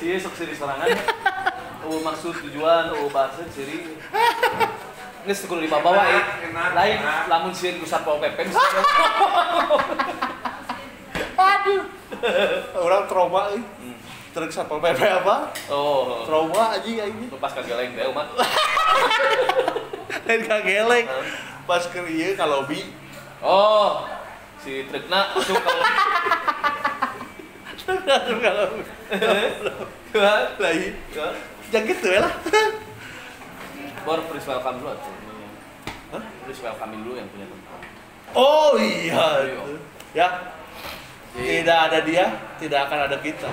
Sih sok siri sorangan. Oh maksud tujuan, oh bahasa siri. Geus kudu dibawa we. Lain lamun sieun ku Satpol PP. Aduh. Orang trauma euy. Truk Satpol PP apa? Oh. Trauma anjing aing. Pas kageleng teh umat. Lain kageleng. Pas keur ieu ka lobi. Oh. Si trukna asup ka lobi. Asup ka lobi. Lain. Jangan gitu ya lah. Bor please welcome dulu atuh. Hah? Please welcome dulu yang punya tempat. Oh iya. Ya. Tidak ada dia, tidak akan ada kita.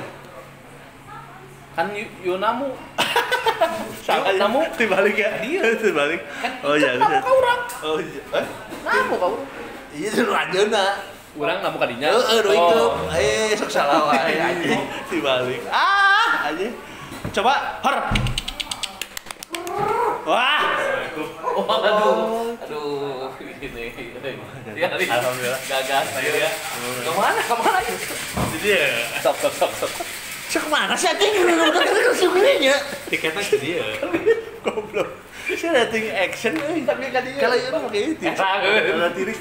Kan Yonamu. Salah namu dibalik ya? Dia dibalik. Kan oh iya. Namu ka urang. Oh iya. Eh? Namu ka urang. Iya, nu anjeunna. Urang namu ka dinya. Heeh, nu itu. Eh, sok salah wae anjing. Dibalik. Ah, anjing. Coba, her. Wah. Oh, aduh. Aduh, ini. Ya, alhamdulillah. Gagas ya. Kemana? Kemana? Jadi ya. Sok. Sok mana sih anjing? Udah sugirinya. Tiketnya ke dia. Goblok. Saya rating action euy, tapi ka dieu. Kalau ieu mah make ieu. Kalau tiris.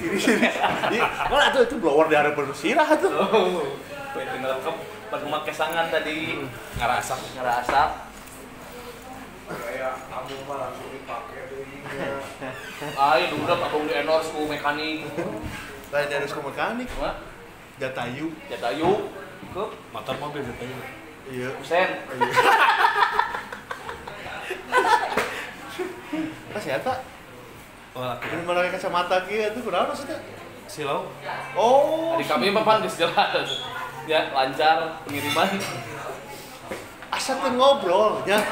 Malah atuh itu blower di hareupeun sirah atuh. Oh. Poe teu ngelekep pada make sangan tadi. Ngarasak. Kayak kamu mah langsung dipake deui nya. Ayo udah abang di endorse ku mekanik. Lain endorse ku mekanik. Kumaha? Jatayu. Jatayu. Ke motor mobil Jatayu. Iya. Husen. Pas ya tak? Oh, aku. Ini mana kacamata kieu atuh kunaon maksudnya? Silau. Oh. Di kami mah pan geus jelas. Ya, lancar pengiriman. Asa teu ngobrol nya.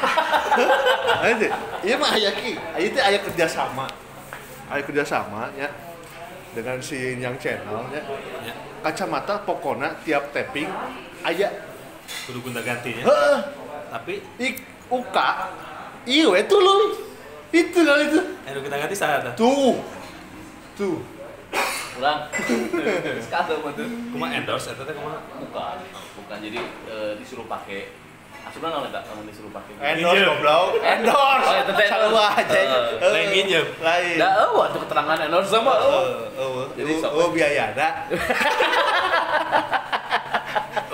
Ayo teh. Ieu mah aya ki. Ieu teh aya kerja sama. Aya kerja sama nya dengan si Yang Channel nya. Ya. Kacamata pokona tiap tapping aya kudu gonta-ganti nya. Heeh. Tapi ik uka ieu we tuluy. Itu kali itu. Ayo kita ganti saha tah? Tuh. Tuh. Urang. Sekali mah tuh. Kumaha endorse eta teh kumaha? Bukan. Jadi disuruh pakai. Asupna naon eta lamun disuruh pakai? Endorse goblok. Endorse. Oh, eta teh sarua aja. Lain nginjem. Lain. Da eueuh atuh keterangan endorse mah. Heeh. Jadi sok oh biayana.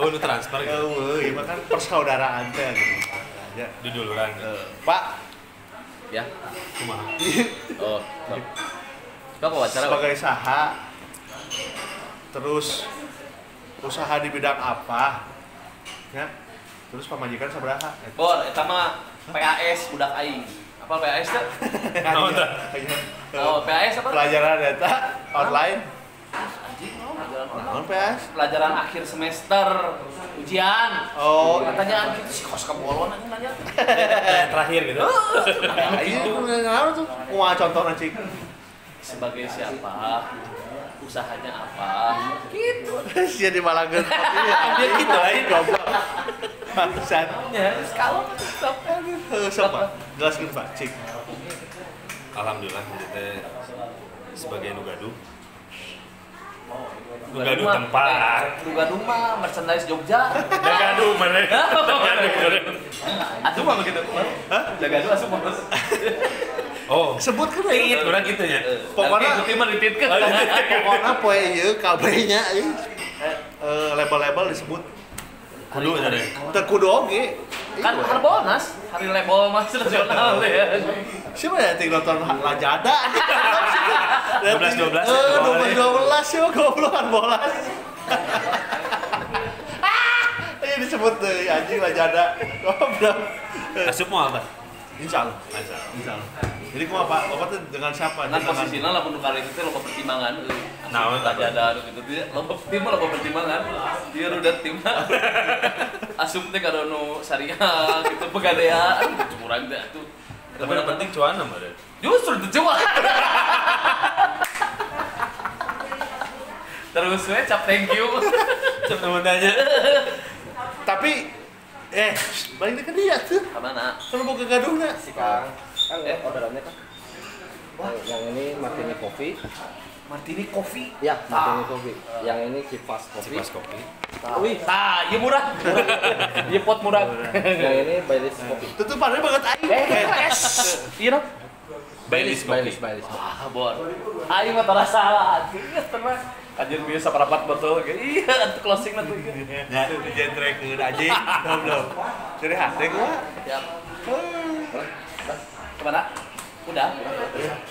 Oh, nu transfer gitu. Eueuh, ieu mah kan persaudaraan teh gitu. Ya, duduluran. Pak. Ya. Kumaha? Oh, sok. Sok wawancara. Sebagai saha terus usaha di bidang apa? Ya. Terus pamajikan sabaraha? Bor, eta mah PAS budak aing. Apa PAS teh? Naon tah? Oh, PAS apa? Pelajaran eta online. Anjing, pelajaran online. Naon PAS? Pelajaran akhir semester, ujian. Oh, pertanyaan gitu sih kos kabolon anjing nanya. Terakhir gitu. Iya, naon tuh? Kumaha contohna cik? Sebagai siapa? Usahanya apa? Gitu. Sia dimalangkeun. Dia gitu lain goblok. Bangsat. Ya, kalau sok. Sok, Pak. Jelaskeun, Pak, cik. Alhamdulillah teh sebagai nu gaduh. Nu gaduh tempat. Nu gaduh mah merchandise Jogja. Gaduh mana? Gaduh. Asup mah begitu. Hah? Gaduh asup mah. Oh, sebutkeun tit urang kitu nya. Pokona ikuti mah dititkeun. Pokona poe ieu kabeh nya label-label disebut. Kudu tadi. Teu kudu oge. Kan Harbolnas, hari label mas nasional ya. Siapa ya ting nonton Lajada? 12 12. 12 12 sih goblok Harbolnas. Ah, ini disebut deui anjing Lajada. Goblok. Asup moal tah? Insyaallah. Insyaallah. Jadi kumaha Pak? Bapak tuh dengan siapa? Nah, posisinya lamun nu karek itu loba pertimbangan euy. Naon Lajada nu kitu teh loba tim loba pertimbangan. Ieu rudat timna. Asup teh kada nu syariah gitu pegadean curang teh atuh. Tapi yang penting cuan mah deh. Justru teu cuan. Terus we cap thank you. Cap nuhun aja. Tapi balik ke dia tuh. Ka mana? Kalau mau ke gaduhna. Si Kang. Kan orderannya kan. Wah, yang ini martini coffee. Martini Coffee. Ya, Martini Coffee. Yang ini Cipas Coffee. Cipas Coffee. Wih, tah, ieu murah. Ieu pot murah. Yang ini Baileys Coffee. Tutupannya banget aing. Iya no? Baileys Coffee. Baileys. Ah, bor. Aing mah tara salah. Iya, tenang. Anjir biasa saparapat botol ge. Iya, atuh closing na tuh. Ya, dijentrekeun anjing. Goblok. Jadi hate gua. Siap. Kemana? Udah.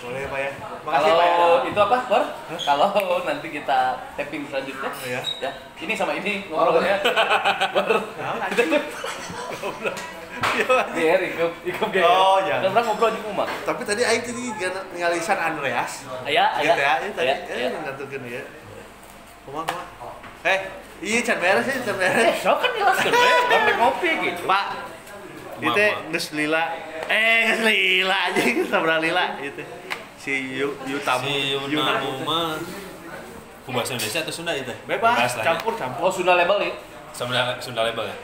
Boleh Pak ya. Makasih kalau Pak ya. Itu apa, Bor? Kalau nanti kita tapping selanjutnya. Oh, ya. Ya. Ini sama ini ngobrolnya. Bor. Goblok. Iya, ikut ge. Oh, ya. Kan orang ngobrol di rumah. Tapi tadi aing tadi ningali San Andreas. Aya, aya. Gitu ya, tadi nganturkeun ya. Kumaha? Iya can beres sih, can beres. Sok kan jelaskeun we, urang rek ngopi gitu. Pak. Ieu teh geus lila. Geus lila anjing, sabaraha lila ieu teh. Si Yutamu. Si Yunamu mah ku bahasa Indonesia atau Sunda ieu teh? Bebas, campur. Oh, Sunda label ieu. Sunda label ya.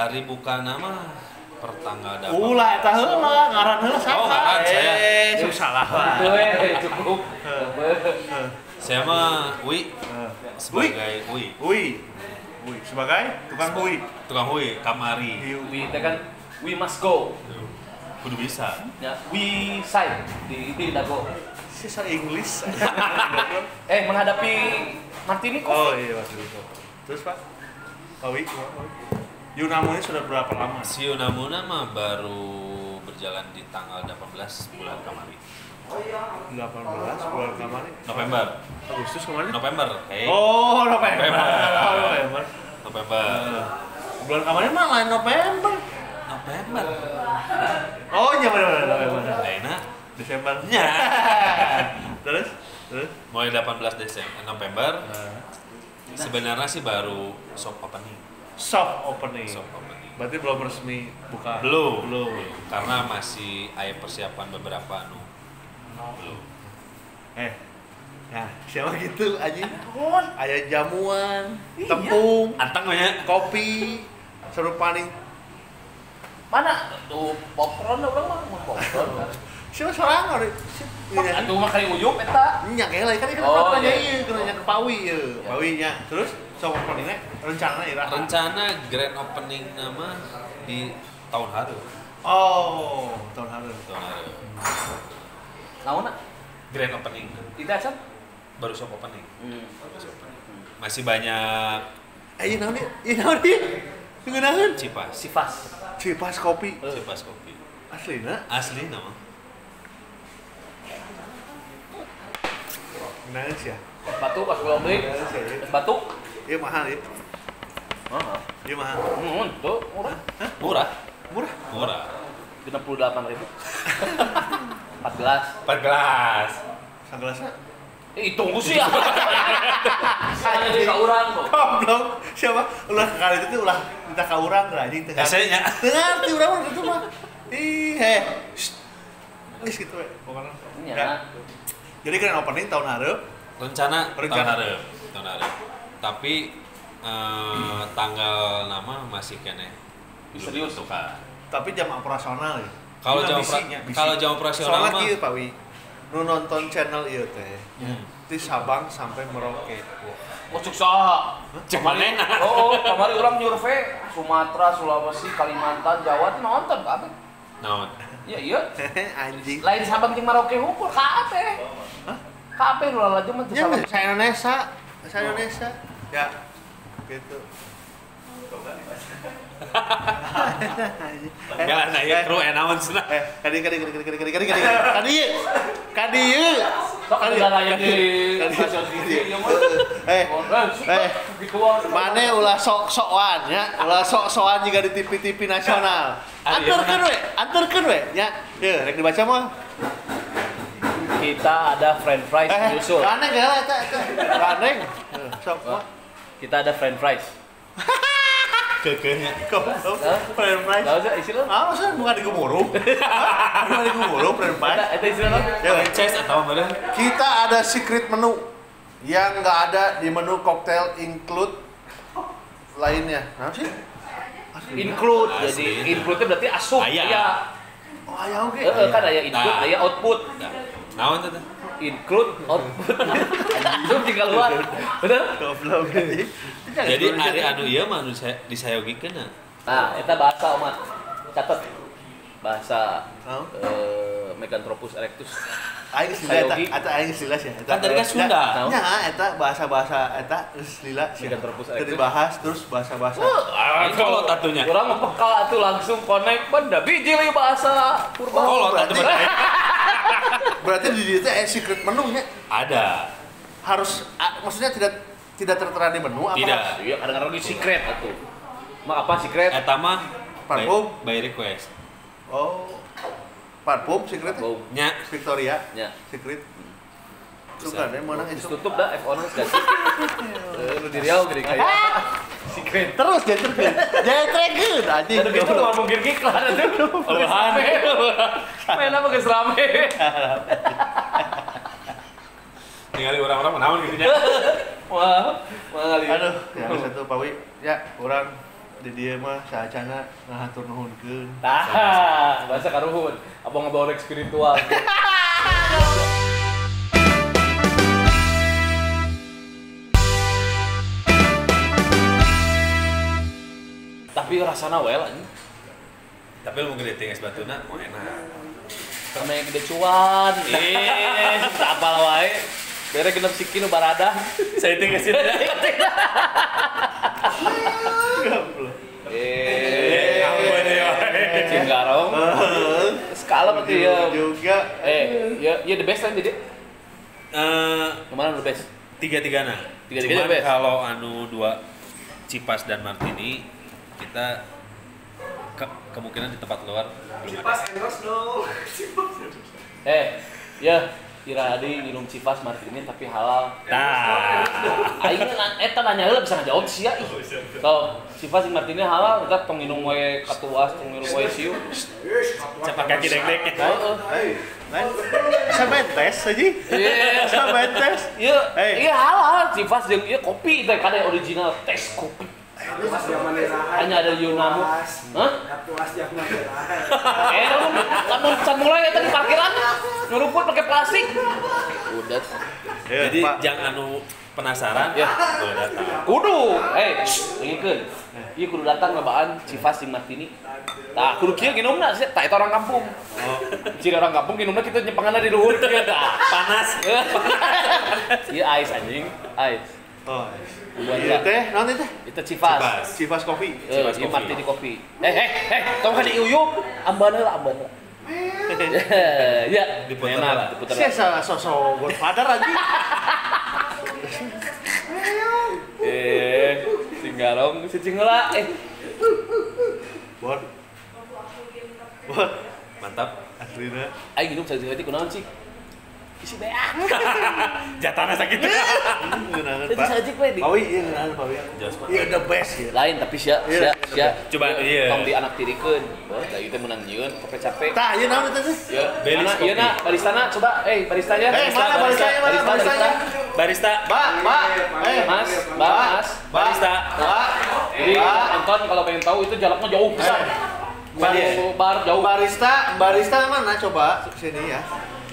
Ari buka nama pertanggal 8. Ulah eta heula, ngaran heula saha? Oh, ngaran saya. Salah. Itu we cukup. Saya mah Ui sebagai Ui. Ui. Ui sebagai tukang hui. Tukang hui kamari. Ui itu kan we must go. Kudu bisa. Ya, we side di dago. Sisa Inggris. Menghadapi Martini Coffee. Oh iya, Martini Coffee. Terus Pak? Pak Wi, Yunamu ini sudah berapa lama? Si Yunamu mah baru berjalan di tanggal 18 bulan kemarin. 18 bulan kemarin? November. Agustus kemarin? November. Hey. Oh, November. November. Bulan kemarin mah lain November. November. Oh iya benar November. Lainnya Desember. Ya. Terus? Mulai 18 Desember November. Sebenarnya sih baru soft opening. Soft opening. Berarti belum resmi buka. Belum. Karena masih ada persiapan beberapa anu. Belum. Nah, siapa gitu anjing? Aya jamuan, tepung, anteng nya, kopi, seru paling. Mana tuh popcorn urang mah popcorn. Siapa sorangan ori? Atuh mah kali uyup eta. Nya geuleuh kan ieu nanya ieu, kudu nanya ke Pawi ieu. Pawi nya. Terus soft openingnya rencana iraha? Rencana grand opening nama di tahun haru. Oh, tahun haru. Tahun haru. Naonna? Grand opening. Tidak acan? Baru soft opening. Baru soft opening. Masih banyak. Ieu naon ieu? Ieu naon ieu? Ngeunaheun? Cipas. Cipas kopi. Cipas kopi. Aslina? Aslina mah. Ngeunaheun sia. Es batu pas gua beli. Es batu. Ieu mahal ieu. Mahal. Ieu mahal. Tuh murah. Hah? Murah. Murah. 68.000. 4 gelas. 4 gelas. Sagelasna? Tunggu sih ya. Saya jadi ka urang kok. Goblok. Siapa? Ulah kali itu ulah minta ka urang anjing teu. Hese nya. Teu ngarti urang mah kitu mah. Ih, heh. Geus kitu we pokona. Nya. Jadi grand opening tahun hareup. Rencana tahun hareup. Tapi tanggal nama masih keneh. Serius suka. Tapi jam operasional ya. Kalau jam operasional mah kieu Pak Wi. Nu nonton channel ieu teh. Ti Sabang sampai Merauke. Oh cuk saha? Cek manehna. Oh, kamari urang nyurvei Sumatera, Sulawesi, Kalimantan, Jawa teh nonton kabeh. Naon? Iya iya. Anjing. Lain Sabang jeung Merauke hukur kabeh. Hah? Kabeh nu lalajo mah teu Sabang. Sa Indonesia, sa Indonesia. Ya. Gitu. Enggak lah, ya kru naon cenah. Kadi kadi. Kadi ieu. Sok aya di stasiun TV ieu mah. Mane ulah sok-sokan nya, ulah sok-sokan jiga di TV-TV nasional. Anterkeun we nya. Yeuh, rek dibaca mah. Kita ada french fries nyusul. Ganeng heula eta eta. Ganeng. Sok mah. Kita ada french fries. Kekehnya. French fries. Tahu sih isi lo? Ah, maksudnya bukan di gemuruh. Bukan di gemuruh french fries. Eta isi lo? Franchise atau apa? Kita ada secret menu yang nggak ada di menu koktail include lainnya. Kenapa sih? Include. Jadi include-nya berarti asup. Aya. Oh, aya oke. Heeh, kan aya input, aya output. Naon teh? Include output. Asup jeung keluar. Bener? Goblok. Jadi ari anu ieu mah anu disayogikeun. Nah, eta bahasa omat. Catet. Bahasa Meganthropus erectus. Aing istilah eta, eta aing istilah sih. Kan tadi kan Sunda. Nya eta bahasa-bahasa eta geus lila sih. Meganthropus erectus. Dibahas terus bahasa-bahasa. Kolot atunya. Urang mah peka atuh langsung connect benda biji leuy bahasa purba. Kolot atuh. Berarti di dieu teh secret menu nya. Ada. Harus maksudnya tidak tertera di menu apa? Tidak. Iya, kadang-kadang di secret atuh. Mak apa secret? Eta mah parfum by request. Oh. Parfum secret. Nya. Victoria. Nya. Secret. Suka deh menang itu. Tutup dah F orang ganti. Lu di Riau gede kayak. Secret. Terus jadi jadi anjing. Aduh gitu mau mungkin iklan atuh. Eueuhan. Main apa geus rame. Ningali orang-orang naon gitu nya. Wah, mangali. Aduh, ya satu Pak Wi. Ya, urang di dieu mah saacana ngahatur nuhunkeun. Tah, bahasa karuhun. Abang ngabawa spiritual. Tapi rasana well anjing. Tapi lu mau gede es batuna mau enak. Sama yang gede cuan. Eh, tak apal wae. Bere genep siki nu barada. Saya teh geus. Cinggarong. Skala berarti ya. Juga. Ya the best lah jadi. Kemana the best? Tiga-tigana. Tiga-tigana the best. Kalau anu dua Cipas dan Martini kita kemungkinan di tempat luar belum ada. Cipas endorse dong. Ya Ira Adi minum Cipas Martini tapi halal. Tah. Aing eta nanya heula bisa ngajawab sia ih. So, Cipas Martini halal eta tong minum we katuas, tong minum we siu. Cepak kaki dek-dek. Heeh. Lain. Bisa main tes aja. Iya, bisa main tes. Iya, iya halal Cipas jeung ieu kopi teh kada original tes kopi. Hanya ada Yunamu. Hah? Katuas zaman Lamun can mulai eta di parkiran nyeruput pakai plastik. Udah. Jadi jangan anu penasaran ya. Boleh datang. Kudu. Dengekeun. Ieu kudu datang ngabaan Cipas jeung Martini. Tah, kudu kieu nginumna sia, tah eta orang kampung. Oh. Ciri orang kampung nginumna kitu nyepanganna di luhur kieu tah. Panas. Ieu ais anjing, ais. Oh. Iya teh, naon teh? Itu Cipas. Cipas kopi. Cipas kopi. Martini kopi. Tong kan diuyup, amban heula, amban heula. Ya, diputer lah, diputer. Sia salah sosok Godfather anjing. Singgarong cicing heula. Bor. Bor. Mantap. Aslina. Aing minum saji-saji kunaon sih? Isi beak. Jatahna sakit. Ngeunaheun Pak. Saji we di. Pawi ieu ngeunaheun Pawi. Ieu the best ieu. Lain tapi sia Coba ieu. Tong di anak tirikeun. Da ieu teh meunang nyieun capek-capek. Tah ieu naon eta teh? Ieu. Mana ieu na baristana coba baristanya. Mana baristanya? Mana baristanya? Barista. Mbak, Mbak. Mas, Mbak, Mas. Barista. Mbak. Jadi nonton kalau pengen tahu itu jaraknya jauh besar. Bar jauh. Barista mana coba sini ya.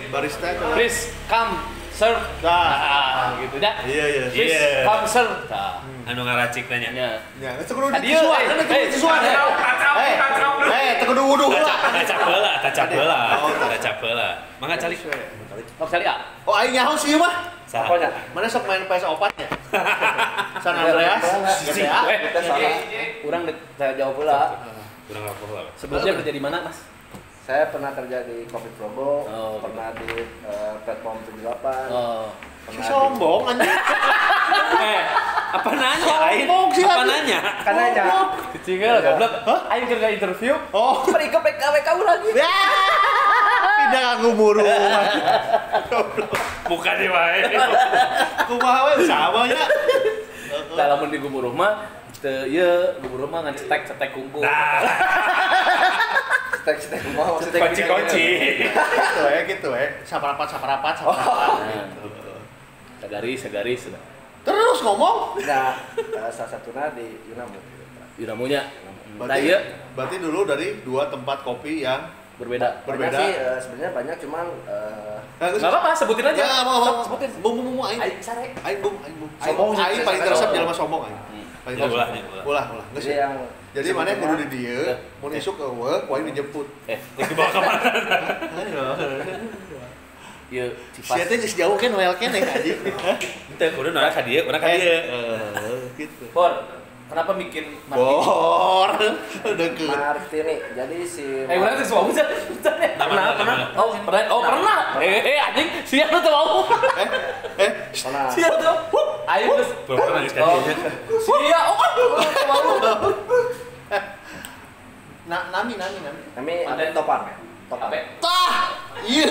Barista coba. Please come sir. Nah, gitu dah. Iya. Please come sir. Nah. Anu ngaracik nanya. Ya, itu kudu disuan, kan itu disuan. Teu kudu wuduh heula. Tacap heula. Mangga calik. Sok calik ah. Oh, aing nyaho sih mah. Apanya? Mana sok main PS4 nya? San Andreas, GTA. Urang saya jawab heula. Urang lapor heula. Sebelumnya kerja di mana, Mas? Saya pernah kerja di Kopi Progo, pernah di Platform 78. Oh. Si sombong anjing. Apa nanya? Sombong sih. Apa nanya? Kan nanya. Cicingel goblok. Aing kerja interview. Oh. Beri ke PKWK urang. Ya. Pindah ka gumuru. Bukan di wae. Kumaha we sama nya. Tah lamun di gumuruh mah teu ieu gumuruh mah ngan cetek-cetek kungkul. Cetek-cetek kumaha maksudnya? Kunci-kunci. Gitu we, saparapat. Gitu. Sagaris sudah. Terus ngomong? Nah, salah satunya di Yunamu. Yunamunya. Berarti dulu dari dua tempat kopi yang Berbeda. Berbeda. Banyak sih, sebenarnya banyak cuman enggak apa-apa, sebutin aja. Enggak mau. Sebutin. Bum aing. Aing sare. Aing bum, aing bum. Sombong sih, Aing paling teresep jelema sombong aing. Paling teresep. Ulah. Geus. Jadi mana kudu di dieu, mun isuk eueuh, ku aing dijemput. Dibawa ke mana? Ieu Cipas. Sia teh geus jauh kan noel keneh anjing. Teu kudu noel ka dieu, urang ka dieu. Gitu. Bor, kenapa bikin Martini? Bor, deket. Martini. Jadi si urang teh suami pernah. Oh, pernah. Oh, pernah. Anjing, sia nu teu mau. Pernah. Sia teu. Ayo geus. Pernah geus ka dieu. Sia, oh, teu mau. Nami. Nami Topan. Topan. Tah. Ieu.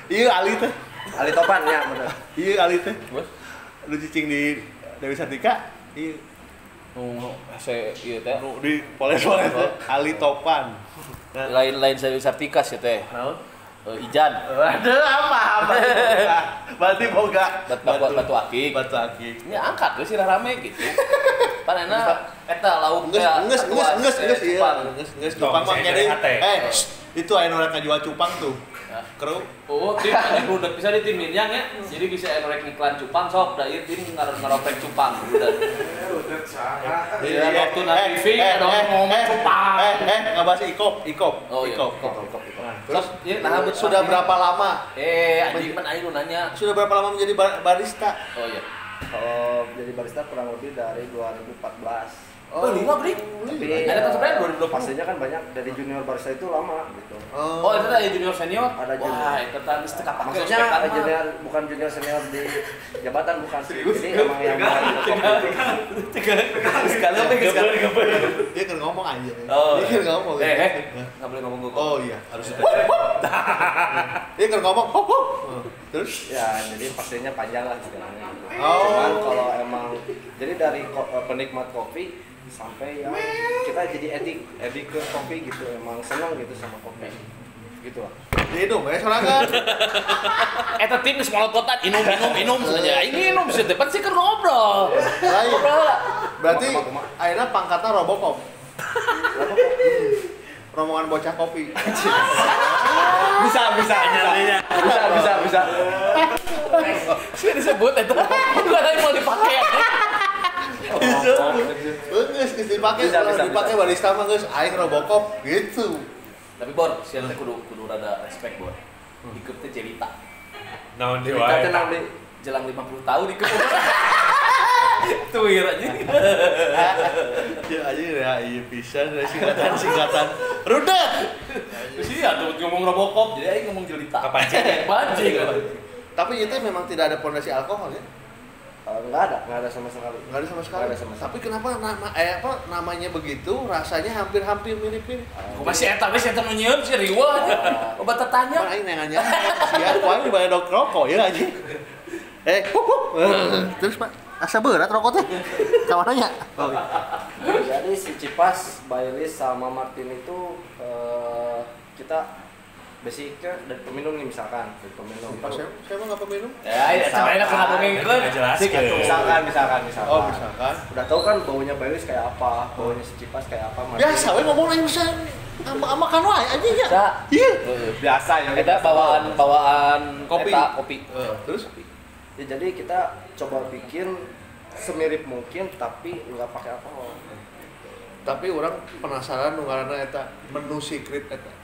Ieu Ali teh. Ali Topan ya, bener. Ieu Ali teh. Lu cicing di Dewi Sartika. Ieu. Nu hese ieu teh. Nu di poles-poles teh Ali Topan. Lain-lain Dewi Sartika sih teh. Naon? Ijan. Waduh, apa? Berarti boga batu akik. Batu akik. Ini angkat we sih rame gitu. Panena eta lauk teh. Geus ieu. Geus cupang mah kene. Itu aya nu rek ngajual cupang tuh. Kru. Oh, tim anjing rudet bisa di tim Minyang ya. Jadi bisa anu rek ngiklan cupang sok da ieu tim ngaropek cupang rudet. Rudet saha. Iya, waktu na TV ada ngomong cupang. Ngabahas ikop. Oh, iya. Ikop. Terus ieu nah sudah berapa lama? Anjing mah aing nu nanya. Sudah berapa lama menjadi barista? Oh iya. Kalau jadi barista kurang lebih dari 2014. Oh, lima beri. Tapi ada tahun sebenarnya 2020. Pastinya kan banyak dari junior barista itu lama gitu. Oh, itu ada junior senior? Ada junior. Wah, itu tadi teu kapake. Maksudnya junior bukan junior senior di jabatan bukan. Jadi emang yang sekali apa sekali. Dia kan ngomong aja. Dia kan ngomong. Enggak boleh ngomong gua. Oh iya, harus dia kan ngomong. Terus ya, jadi pastinya panjang lah istilahnya gitu. Oh. Cuman kalau emang jadi dari penikmat kopi sampai yang kita jadi edik ke kopi gitu, emang senang gitu sama kopi gitu lah. Minum ya sorangan. Eta tim geus molototan minum saja. Aing minum sih depan sih keur ngobrol. Ngobrol. Berarti ayeuna pangkatna Robocop. Rombongan bocah kopi. Bisa. Sih disebut eta. Bukan aing mau dipake. Geus dipake, dipake barista mah geus aing Robocop gitu. Tapi Bor, sia teh kudu rada respect Bor. Ikut teh cerita. Naon deui wae. Cerita naon deui? Jelang 50 tahun ikut. Tuir aja. Ya aja ya, iya pisan singkatan. Rudet. Sia tuh ngomong Robocop, jadi aing ngomong jelita. Kapancing. Pancing. Tapi itu memang tidak ada pondasi alkohol ya? Enggak ada sama sekali. Enggak ada sama sekali. Tapi kenapa namanya begitu, rasanya hampir-hampir mirip-mirip. Kumaha si eta we si eta nu nyieun si riweuh aja. Obat tetanya. Aing nanya sia ku aing dibayar dok rokok ya anjing. Terus Pak, asa berat rokok teh. Kawan nanya. Oh. Jadi si Cipas, Baileys sama Martin itu kita basicnya dari peminum nih misalkan, dari peminum. Saya mah nggak peminum. Ya, saya enak nggak peminum. Misalkan. Oh, misalkan. Udah tahu kan baunya Baileys kayak apa, baunya si Cipas kayak apa. Biasa, we ngomong aja bisa ama kan wae anjing ya. Iya. Biasa ya. Kita bawaan kopi. Kopi. Terus? Ya, jadi kita coba bikin semirip mungkin tapi nggak pakai alkohol. Tapi orang penasaran nu ngaranna eta menu secret eta.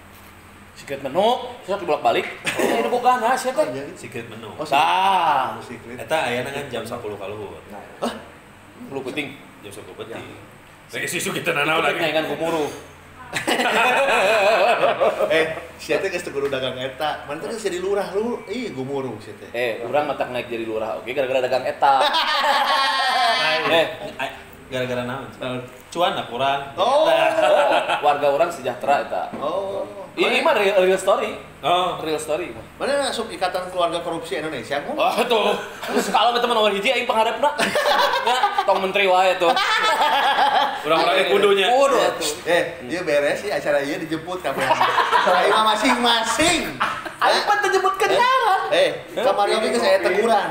Secret menu, sok dibolak-balik. Ini bukan rahasia teh. Secret menu. Oh, tah, secret. Eta aya ngan jam 10 kaluhur. Hah? 10 peuting. Jam 10 peuting. Rek susu kita nanaon lagi. Naikkan gumuruh. Sia teh geus teu kudu dagang eta. Mana teh geus jadi lurah lu. Ih, gumuruh sia teh. Urang matak naik jadi lurah oke gara-gara dagang eta. Gara-gara naon? Cuan lah kurang. Oh. Warga orang sejahtera eta. Oh. Ini mah real story. Oh, real story. Mana asup Ikatan Keluarga Korupsi Indonesia? Oh, tuh. Terus kalau teman nomor hiji aing pangharepna. Nya tong menteri wae tuh. Urang-urang kudunya. Kudu atuh. Ieu beres sih acara ieu dijemput kabeh. Aing mah masing-masing. Aing pan teu jemput kendaraan. Kamari oge geus aya teguran.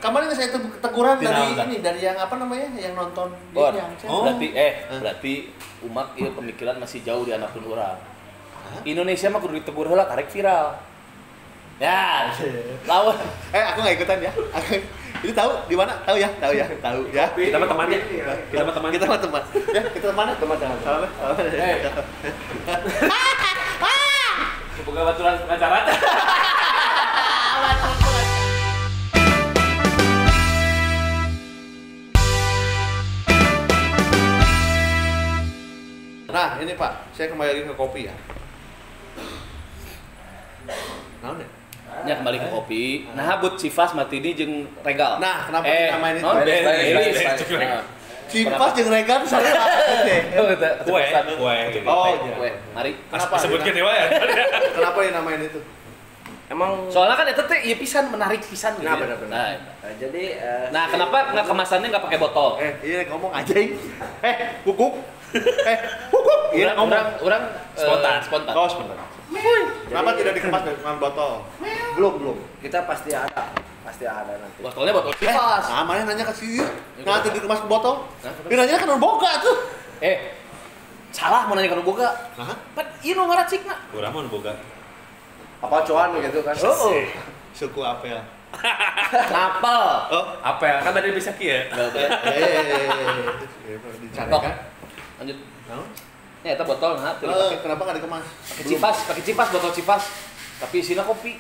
Kamari geus aya teguran dari ini, dari yang apa namanya? Yang nonton di yang. Berarti berarti umak ieu pemikiran masih jauh di anakun urang. Indonesia mah kudu ditegur heula karek viral. Ya, lawan. Aku nggak ikutan ya. Ini tahu di mana? Tahu ya, tahu ya, tahu ya. Kita mah temannya. Kita mah teman. Kita mah teman. Ya, kita teman. Teman. Semoga baturan pengacara. Nah, ini Pak, saya kembali lagi ke kopi ya. Naon ya? Ya kembali ke kopi. Nah, but Civas Martini jeung Regal. Nah, kenapa dinamain itu? Civas jeung Regal saya kue. Oh, kue. Mari. Kenapa? Sebutkeun dewa ya. Kenapa dinamain itu? Emang soalnya kan itu teh ieu pisan menarik pisan gitu. Nah, benar-benar. Nah, jadi nah, kenapa nggak kemasannya nggak pakai botol? Iya ngomong aja. Kukuk. Kukuk. Iya ngomong. Orang spontan. Oh, spontan. Kenapa tidak dikemas dengan botol? Belum. Kita pasti ada nanti. Botolnya botol Civas. Nah, mana nanya ke si Nah, tidak dikemas ke botol. Dia nanya kan boga tuh. Salah mau nanya kan boga. Hah? Pan ieu nu ngaracikna. Urang mah boga. Apa cuan gitu kan? Oh. Suku apel. Apel. Oh, apel kan tadi bisa kieu. Dicarekan. Lanjut. Naon? Ya, eta botol nah, teu dipake. Kenapa enggak dikemas? Pakai Civas, botol Civas. Tapi isinya kopi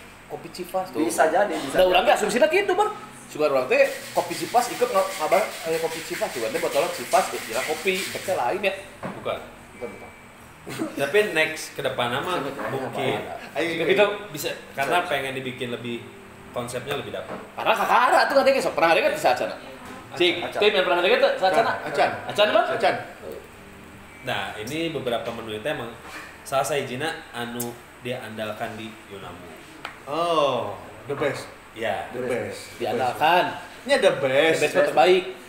Civas tuh. Bisa jadi, bisa. Nah, urang ge asumsina kitu, Bang. Sugan urang teh kopi Civas ikut ngabar aya kopi Civas, sugan teh botolna Civas isina kopi, teh lain ya. Bukan. Tapi next ke depan mah mungkin. Itu bisa karena pengen dibikin lebih konsepnya lebih dapat. Karena kakara tuh katanya sok pernah dengar di Acana. Cik, tim yang pernah dengar tuh Acana. Acan. Acan, Bang? Acan. Nah, ini beberapa menu itu emang salah sahijina anu dia andalkan di Yonamu. Oh, the best. Ya, the best. Diandalkan. Ini the best. The best terbaik.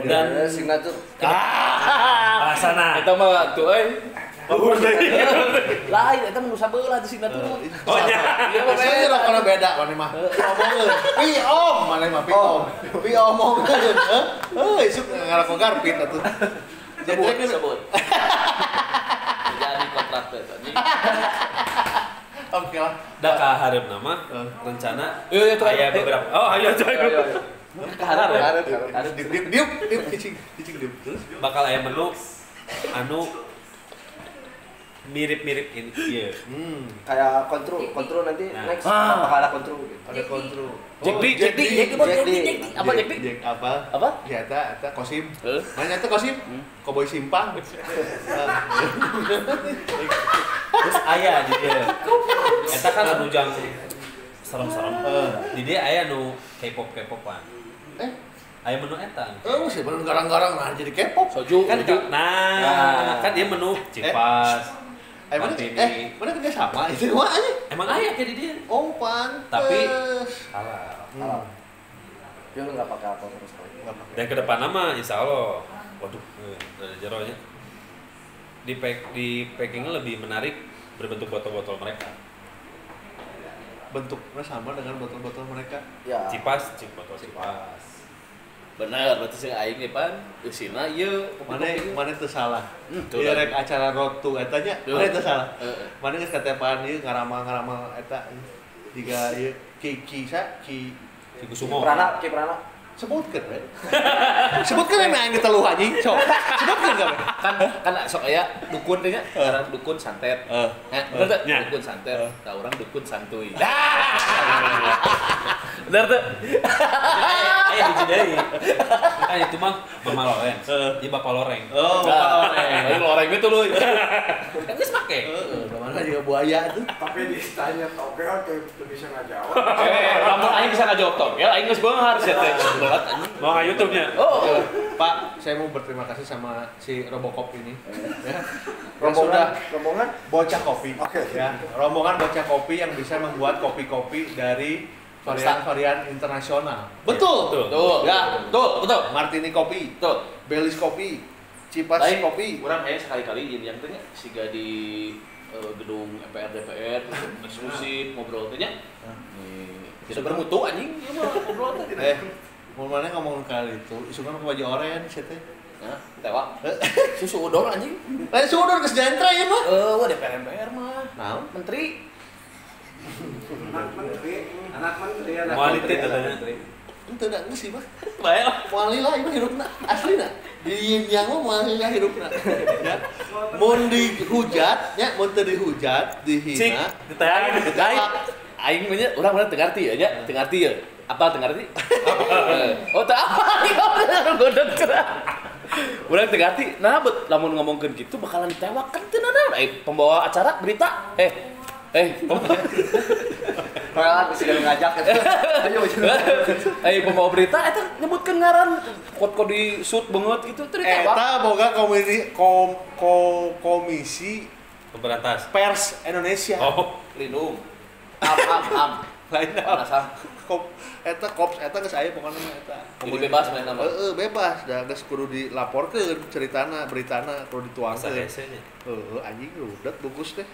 Dan signature. Bahasana. Eta mah tuh euy. Lain eta mah nu sabelah di signature mah. Oh nya. Iya mah beda rokona beda maneh mah. Omongkeun. Pi om maneh mah pi om. Pi omongkeun. Heuh, isuk ngarokok garpit atuh. Sebut. Jadi kontrak teh tadi. Oke lah. Da ka hareup nama rencana aya beberapa. Oh, ayo ayo. Ka hareup. Diuk diuk cicing diuk. Terus bakal aya menu anu mirip-mirip ini ieu. Kayak kontrol nanti next bakal ada kontrol gitu. Ada kontrol. Jack D. Apa Jack D? Jack apa? Apa? Ya eta Kosim. Mana eta Kosim? Koboi Simpang. Terus aya di dieu. Eta kan anu jang serem-serem. Di dieu aya nu K-pop-K-popan. Aya menu eta. Oh, sih menu garang-garang nah jadi K-pop. Soju kan nah, kan dia menu Cipas. Mana kerja sama itu mah aja. Emang aya kayak di dia. Oh, pantes. Tapi halal. Dia enggak pakai apa sama sekali. Dan ke depan nama insya Allah. Waduh, ada jeronya. Di packingnya lebih menarik berbentuk botol-botol mereka. Bentuknya sama dengan botol-botol mereka. Ya. Cipas, botol Cipas. Benar, berarti sing aing nih pan, eusina ieu mana teu salah. Ieu rek acara road to eta nya, mana teu salah. Mana geus katepaan ieu ngaramal-ngaramal eta jiga ieu Ki Ki sa Ki Kusumo. Prana, Ki Prana. Sebutkeun we. Sebutkeun we aing diteluh anjing, sok. Sebutkeun kabeh. Kan sok aya dukun teh nya, ngaran dukun santet. Heeh. Bener teh? Dukun santet, tah urang dukun santuy. Bener tuh. Aya hiji deui. Kan itu mah Mama Loren. Ieu Bapak Loreng. Oh, Bapak Loreng. Lain loreng itu lu. Kan geus make. Heeh, mana juga buaya tuh. Tapi ditanya togel teu bisa ngajawab. Lamun aing bisa ngajawab togel, aing geus beunghar sia teh. Belat anjing. Mau ka YouTube-nya. Oh. Pak, saya mau berterima kasih sama si Robocop ini. Ya. Rombongan, rombongan bocah kopi. Oke. Ya, rombongan bocah kopi yang bisa membuat kopi-kopi dari varian-varian internasional. Betul. Betul. Ya, betul, betul. Martini kopi, betul. Belis kopi, Cipas lain, kopi. Kurang kayak sekali-kali yin yang teh nya siga di gedung MPR DPR eksklusif ngobrol teh nya. Tidak bermutu anjing ieu mah ngobrol teh. Mun mana ngomong kali itu, isukan ke baju oranye sia teh. Hah, tewak. Susu udon anjing. Lain susu udon geus jentra ieu mah. Wah DPR MPR mah. Naon? Menteri. Anak menteri, anak menteri, anak menteri. Menteri. Ente da geus sih mah. Bae lah. Moal lila ieu hirupna aslina. Di yang mah moal lila hirupna. Ya. Mun dihujat nya, mun teu dihujat, dihina, ditayangin, ditayangin. Aing mah nya urang teu ngarti ya nya, teu ngarti ya. Apa teu ngarti? Oh, teu apa. Godot cerah. Urang teu ngarti. Nah, bet lamun ngomongkeun kitu bakalan ditewak kan teu nanaon. Pembawa acara berita. Malah bisa ngajak gitu. Ayo. Pembawa berita eta nyebutkeun ngaran kod-kod di shoot banget gitu teu ditewak. Eta boga komisi pemberantas pers Indonesia. Oh, lindung. Am. Lain am. Eta kops eta geus aya pokona mah eta. Jadi bebas manehna mah. Heeh, bebas. Da geus kudu dilaporkeun ceritana, beritana kudu dituangkeun. Heeh, anjing rudet bungkus teh.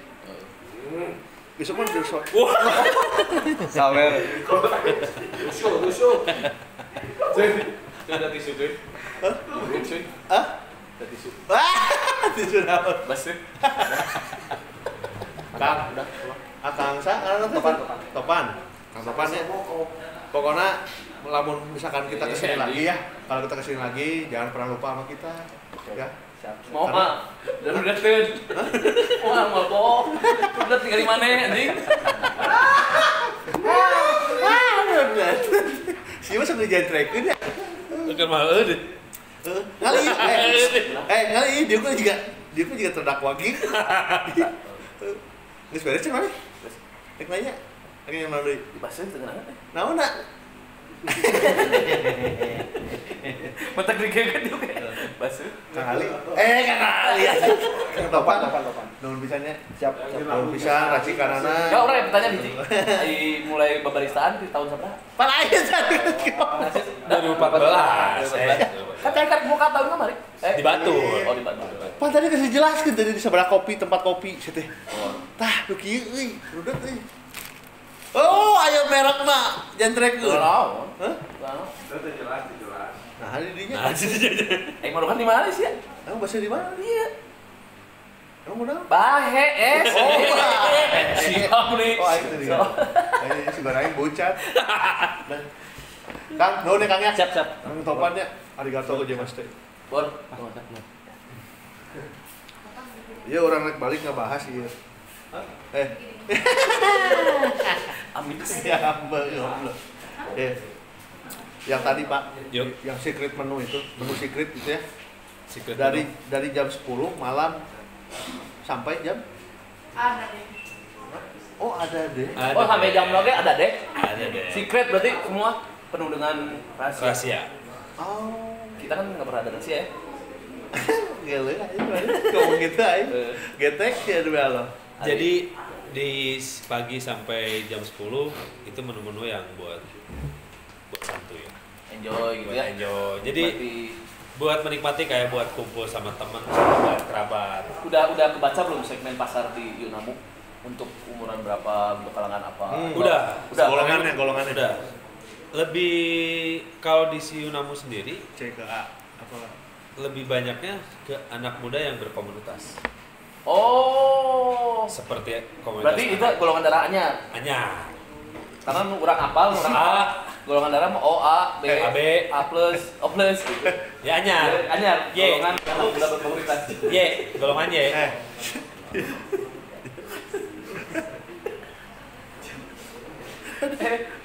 Besok mah besok. Sawer. Rusuh. Cuy, ada tisu cuy. Hah? Cuy. Hah? Ada tisu. Wah, tisu naon? Baseuh. Kang, udah. Kang sa, Topan. Topan. Kang Topan ya. Pokoknya lamun misalkan kita kesini lagi ya, kalau kita kesini lagi jangan pernah lupa sama kita. Ya. Mau mah, dan udah teu. Wah, mau bohong. Udah tinggal di mana anjing? Si mah sambil jantrekeun ya. Bukan mah eueuh deh. Ngali. Ngali dia pun juga terdakwa gitu. Geus beres cenah maneh? Rek nanya. Rek yang mana deui? Dibaseun teu ngeunah. Naon na? Mata dikeun juga. Baseuh. Kang Ali. Kang Ali. Kang Topan. Nuhun pisan nya. Siap. Nuhun pisan racikanana. Ya urang yang bertanya hiji. Ai mulai babaristaan di tahun sabaraha? Pan aya tadi. 2014. Kan cai karek buka tahun kemarin. Di Batu. Oh, di Batu. Pan tadi kasih jelaskeun tadi di sebelah kopi, tempat kopi sia teh. Oh. Tah, nu kieu euy, rudet euy. Oh, ayo merek mah jantrekeun. Naon? Hah? Naon? Itu jelas. Nah, di dinya. Nah, di dinya. Marukan di mana sih ya? Emang bahasa di mana? Iya. Emang udah? Bahe, Oh, bahe. Siap nih. Oh, itu dia. Ayo si barang bocat. Nah. Kang, nuhun ya Kang ya. Siap, siap. Kang Topan ya. Arigatou gozaimasu. Bor. Iya, orang naik balik ngebahas ieu. Amin. Ya, goblok. Yang tadi Pak, yuk. Yang secret menu itu, menu secret gitu ya. Secret dari menu. Dari jam 10 malam sampai jam ada deh. Oh, ada deh. Ada. Oh, sampai jam oke ada deh. Ada deh. Secret berarti semua penuh dengan rahasia. Rahasia. Oh. Kita kan nggak pernah ada rahasia ya. Gila aja ngomong gitu aja. Getek ya demi Allah. Jadi di pagi sampai jam 10 itu menu-menu yang buat santuy ya. Enjoy gitu ya. Enjoy. Jadi buat menikmati kayak buat kumpul sama teman, sama kerabat. Udah kebaca belum segmen pasar di Yunamu untuk umuran berapa, untuk kalangan apa? Udah. Golongannya. Udah. Lebih kalau di si Yunamu sendiri C ke A apa? Lebih banyaknya ke anak muda yang berkomunitas. Oh. Seperti komunitas. Berarti itu golongan darah anyar. Anyar. Karena orang apal, orang A. Golongan darah mah O, A, B, A, B, A plus, O plus gitu. Ya anyar. Anyar. Y. Golongan anak muda berkomunitas. Y, golongan Y.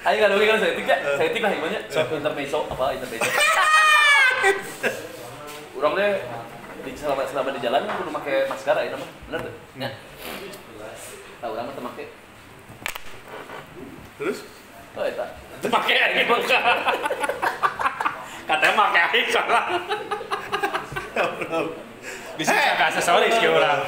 Ayo nggak dong, kalau saya tik ya, saya tik lah gimana? Sok intermezzo apa intermezzo? Orang deh di selama di jalan kudu make masker ya nama, bener tuh? Ya. Tahu orang mah teu make. Terus? Oh eta. Teu make aing buka. Katanya make aing salah. Bisa ke aksesoris ke urang.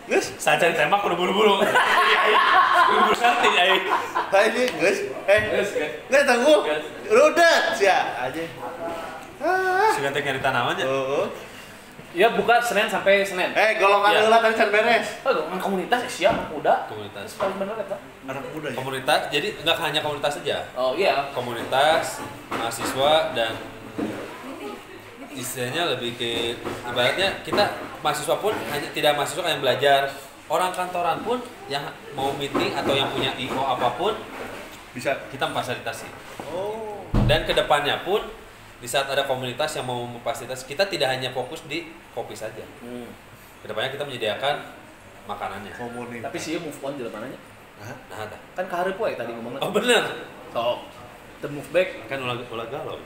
Geus, saja ditembak kudu buru-buru. Buru-buru santai aing. Tadi geus. Geus tangguh. Rudet sia aja. Sudah teh nyari tanaman ya. Heeh. Ya buka Senin sampai Senin. Golongan ya. heula tadi can beres. Oh, golongan komunitas siap anak muda. Komunitas. Paling bener eta. Anak muda ya. Komunitas, jadi enggak hanya komunitas saja. Oh iya. Komunitas, mahasiswa dan istilahnya lebih ke ibaratnya kita mahasiswa pun hanya tidak mahasiswa yang belajar Orang kantoran pun yang mau meeting atau yang punya IO apapun bisa kita memfasilitasi. Oh. Dan kedepannya pun di saat ada komunitas yang mau memfasilitasi, kita tidak hanya fokus di kopi saja. Kedepannya kita menyediakan makanannya. Komunitas. Tapi sih move on jalan mananya. Nah, kan kahareup we tadi ngomongnya. Oh bener. Sok. The move back kan ulah galau.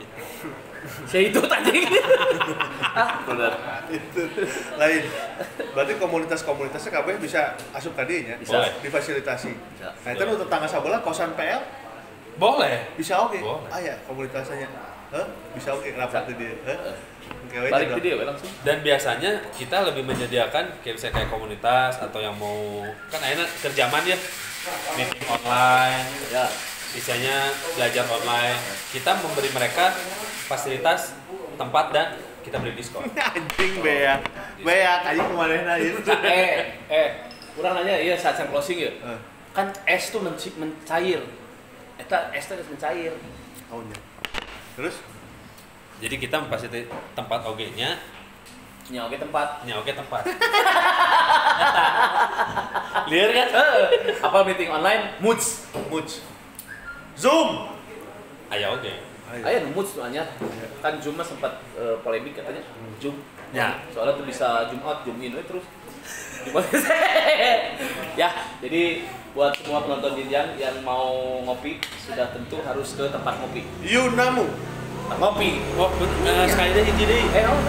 Saya itu tadi. Ah, bener. Itu lain. Berarti komunitas-komunitasnya kabeh bisa asup ka dieu nya. Bisa. Difasilitasi. Bisa. Nah, itu nu tetangga sabelah kosan PL boleh. Bisa oke. Boleh. Ah ya, komunitasnya. Hah? Bisa oke rapat di dieu. Hah? Balik ke dia langsung. Dan biasanya kita lebih menyediakan kayak misalnya kayak komunitas atau yang mau kan akhirnya kerjaman ya meeting online. Ya. Misalnya belajar online, kita memberi mereka fasilitas tempat dan kita beri diskon. Anjing beak. Beak anjing kemana ieu. Kurang nanya iya saat saya closing ya. Kan es tuh mencair. Eta es tuh mencair. Oh iya. Terus jadi kita memfasilitasi tempat oge-nya. Nya oge tempat. Nya oge tempat. Eta. Liar kan? Apa meeting online? Moods. Moods. Zoom. Aya oge. Aya nu moods tuh anyar. Kan Zoom mah sempat polemik katanya. Zoom. Ya. Soalnya tuh bisa zoom out, zoom in we terus. Ya, jadi buat semua penonton Jinjang yang mau ngopi sudah tentu harus ke tempat ngopi. Yunamu. Ngopi. Oh, sekali lagi jadi. Oh.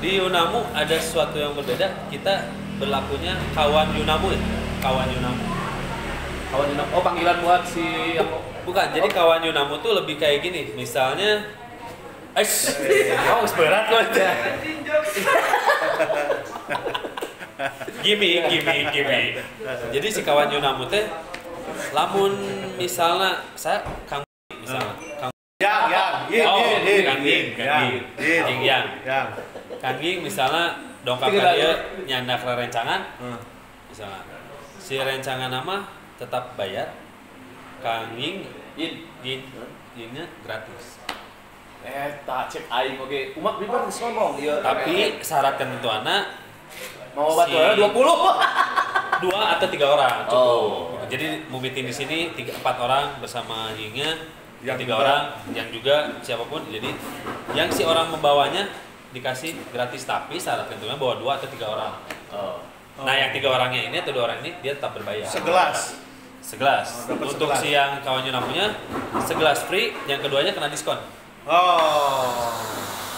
Di Yunamu ada sesuatu yang berbeda. Kita berlakunya kawan Yunamu ya. Kawan Yunamu. Kawan Yunamu. Oh, panggilan buat si yang bukan. Jadi kawan Yunamu tuh lebih kayak gini. Misalnya oh, berat loh itu. Gimme. Jadi si kawan Yunamu teh lamun misalnya saya Kang misalnya Kang Yang Kang Ging misalnya dongkap ka dieu nyandak rerencangan. Misalnya si rencangan nama tetap bayar. Kang Ging Yinnya gratis. Tak cek aing oge. Umak bibar geus ngomong ieu. Tapi syarat ketentuanna mau batu 20. 2 atau 3 orang cukup. Oh. Jadi mau meeting di sini 3 4 orang bersama Yingnya, yang 3 orang, yang juga siapapun. Jadi yang si orang membawanya dikasih gratis, tapi syarat ketentuannya bawa 2 atau 3 orang. Oh. Nah, yang 3 orangnya ini atau 2 orang ini dia tetap berbayar. Segelas. Segelas. Oh, untuk segelas. Si yang kawannya namanya segelas free, yang keduanya kena diskon. Oh.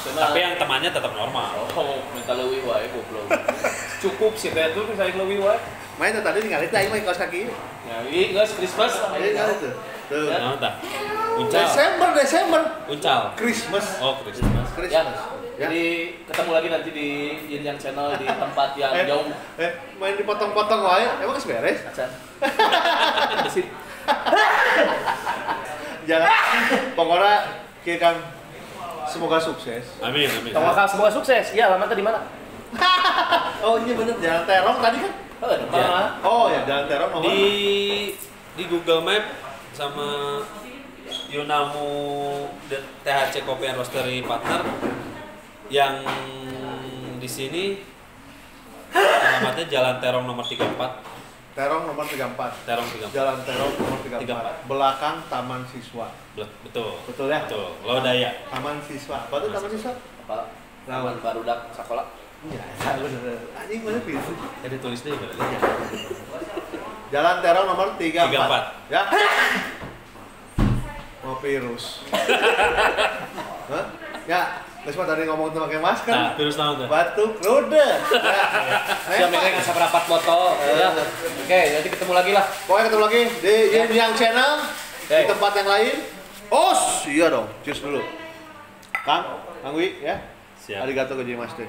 Tapi yang temannya tetap normal. Oh, minta leuwih wae goblok. Cukup sih teh tuh misalnya leuwih wae. Main tuh tadi ningali teh aing mah kaos kaki. Ya, ieu geus Christmas. Ieu ningali tuh. Tuh. Naon tah? Uncal. Desember. Uncal. Christmas. Oh, Christmas. Christmas. Ya. Jadi ketemu lagi nanti di Yin Yang Channel di tempat yang jauh. Main dipotong-potong wae, emang geus beres? Acan. Bersih. Jangan. Pokoknya kieu Kang, semoga sukses. Amin, amin. Tawakal semoga sukses. Iya, alamatnya di mana? Oh, iya bener, Jalan Terong tadi kan? Ya. Oh ya, Jalan Terong nomor. Di Google Map sama Yunamu THC Coffee and Roastery Partner yang di sini alamatnya Jalan Terong nomor 34. Terong nomor 34. Terong 34. Jalan Terong nomor 34. Belakang Taman Siswa. Betul. Betul ya? Betul. Lodaya. Taman Siswa. Apa itu Taman Siswa? Apa? Taman Barudak Sekolah. Iya, bener. Anjing mana pintu? Ada tulis deh berarti. Jalan Terong nomor 34. Ya. Mau virus. Hah? Ya, terus mah tadi ngomong tuh pakai masker. Nah, virus naon tuh? Batuk rude. Siap mereka ngasih botol. Ya. Oke, nanti ketemu lagi lah. Pokoknya ketemu lagi di Yin Yang Channel di tempat yang lain. Oh, iya dong. Cheers dulu. Kang, Kang Wi ya. Siap. Arigatou gozaimasu.